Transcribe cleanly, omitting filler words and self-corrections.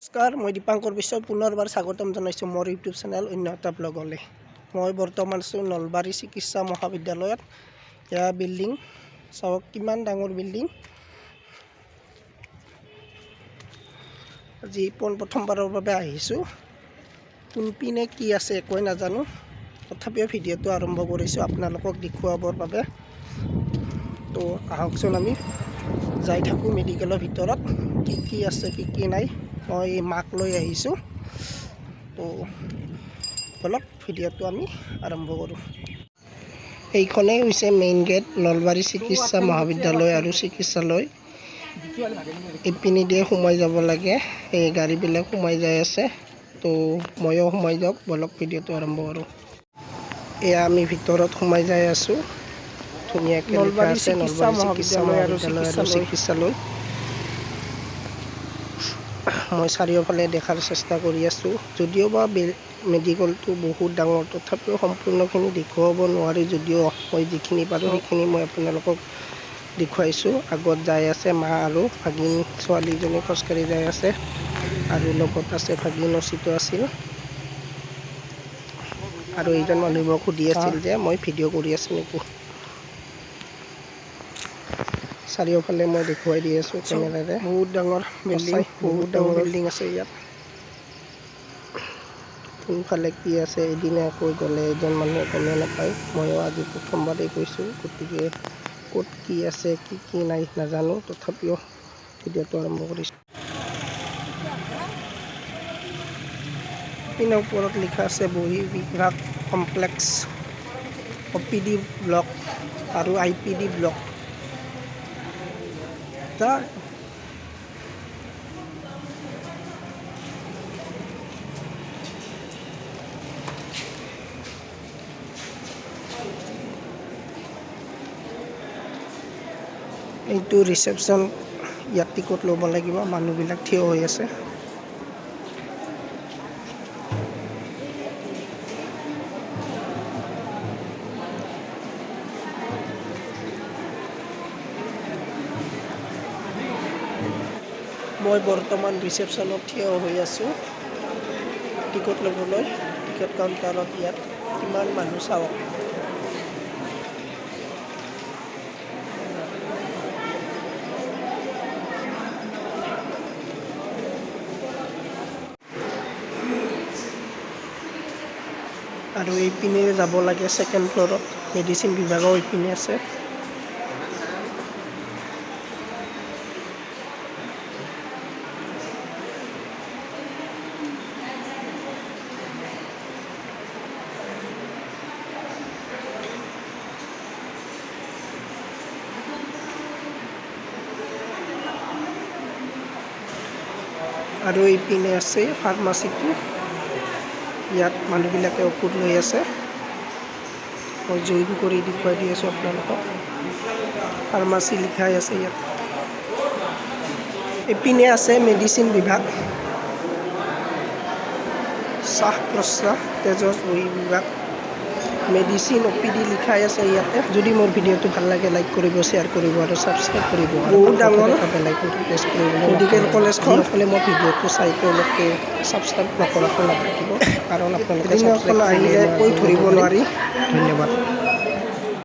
নমস্কাৰ, মই দীপাংকৰ বিশ্ব পুনৰবাৰ স্বাগতম জনাইছোঁ মোৰ ইউটিউব চেনেল অন্য এটা ব্লগলৈ। মই বৰ্তমান আছোঁ নলবাৰী চিকিৎসা মহাবিদ্যালয়ত। এয়া বিল্ডিং চাওক, কিমান ডাঙৰ বিল্ডিং। আজি পোনপ্ৰথমবাৰৰ বাবে আহিছোঁ। কোনপিনে কি আছে একোৱেই নাজানো, তথাপিও ভিডিঅ'টো আৰম্ভ কৰিছোঁ আপোনালোকক দেখুৱাবৰ বাবে। তো আহকচোন আমি যাই থাকোঁ মেডিকেলৰ ভিতৰত কি কি আছে কি কি নাই। মই মাক লৈ আহিছোঁ। তো বলক ভিডিঅ'টো আমি আৰম্ভ কৰোঁ। এইখনেই হৈছে মেইন গেট, নলবাৰী চিকিৎসা মহাবিদ্যালয় আৰু চিকিৎসালয়। ইপিনে দিয়ে সোমাই যাব লাগে। এই গাড়ীবিলাক সোমাই যাই আছে, তো ময়ো সোমাই যাওক। বলক ভিডিঅ'টো আৰম্ভ কৰোঁ। এয়া আমি ভিতৰত সোমাই যাই আছোঁ। ধুনীয়াকৈ লিখা আছে নলবাৰী চিকিৎসা মহাবিদ্যালয় আৰু চিকিৎসালয়। মই চাৰিওফালে দেখাৰ চেষ্টা কৰি আছোঁ। যদিও বা মেডিকেলটো বহুত ডাঙৰ, তথাপিও সম্পূৰ্ণখিনি দেখুৱাব নোৱাৰি যদিও মই যিখিনি পাৰোঁ সেইখিনি মই আপোনালোকক দেখুৱাইছোঁ। আগত যাই আছে মা আৰু ভাগিন ছোৱালীজনী খোজকাঢ়ি যাই আছে, আৰু লগত আছে ভাগিন অচিত আছিল। আৰু এইজন মানুহে মোক সুধি আছিল যে মই ভিডিঅ' কৰি আছোঁ নেকি। চাৰিওফালে মই দেখুৱাই দি আছোঁ কেমেৰাৰে। বহুত ডাঙৰ বিল্ডিং, বহুত ডাঙৰ বিল্ডিং আছে ইয়াত। কোনফালে কি আছে এদিনীয়াকৈ গ'লে এজন মানুহে গমেই নাপায়। ময়ো আজি প্ৰথমবাৰেই গৈছোঁ, গতিকে ক'ত কি আছে কি কি নাই নাজানো, তথাপিও ভিডিঅ'টো আৰম্ভ কৰিছোঁ। পিনে ওপৰত লিখা আছে বহি বিভাগ কমপ্লেক্স, অ' পি ডি ব্লক আৰু আই পি ডি ব্লক। এইটো ৰিচেপশ্যন, ইয়াত টিকট ল'ব লাগিব। মানুহবিলাক থিয় হৈ আছে। মই বৰ্তমান ৰিচেপশ্যনত থিয় হৈ আছোঁ টিকট ল'বলৈ। টিকট কাউণ্টাৰত ইয়াত কিমান মানুহ চাওক। আৰু এইপিনে যাব লাগে ছেকেণ্ড ফ্ল'ৰত, মেডিচিন বিভাগো এইপিনে আছে। আৰু এইপিনে আছে ফাৰ্মাচীটো, ইয়াত মানুহবিলাকে ঔষধ লৈ আছে। মই জুম কৰি দেখুৱাই দি আছোঁ আপোনালোকক। ফাৰ্মাচী লিখাই আছে ইয়াত। এইপিনে আছে মেডিচিন বিভাগ, শ্বাস প্ৰশ্বাস তেজৰ বহি বিভাগ, মেডিচিন অ' পি ডি লিখাই আছে ইয়াতে। যদি মোৰ ভিডিঅ'টো ভাল লাগে লাইক কৰিব, শ্বেয়াৰ কৰিব আৰু ছাবস্ক্ৰাইব কৰিব। বহুত ডাঙৰ বেল আইকনটো প্ৰেছ কৰিবলৈ মেডিকেল কলেজখন। যিসকলে মোৰ ভিডিঅ'টো চাই তেওঁলোকে ছাবস্ক্ৰাইব নকৰাকৈ নাথাকিব, কাৰণ আপোনালোকে আহিলে কৈ ধৰিব নোৱাৰি। ধন্যবাদ।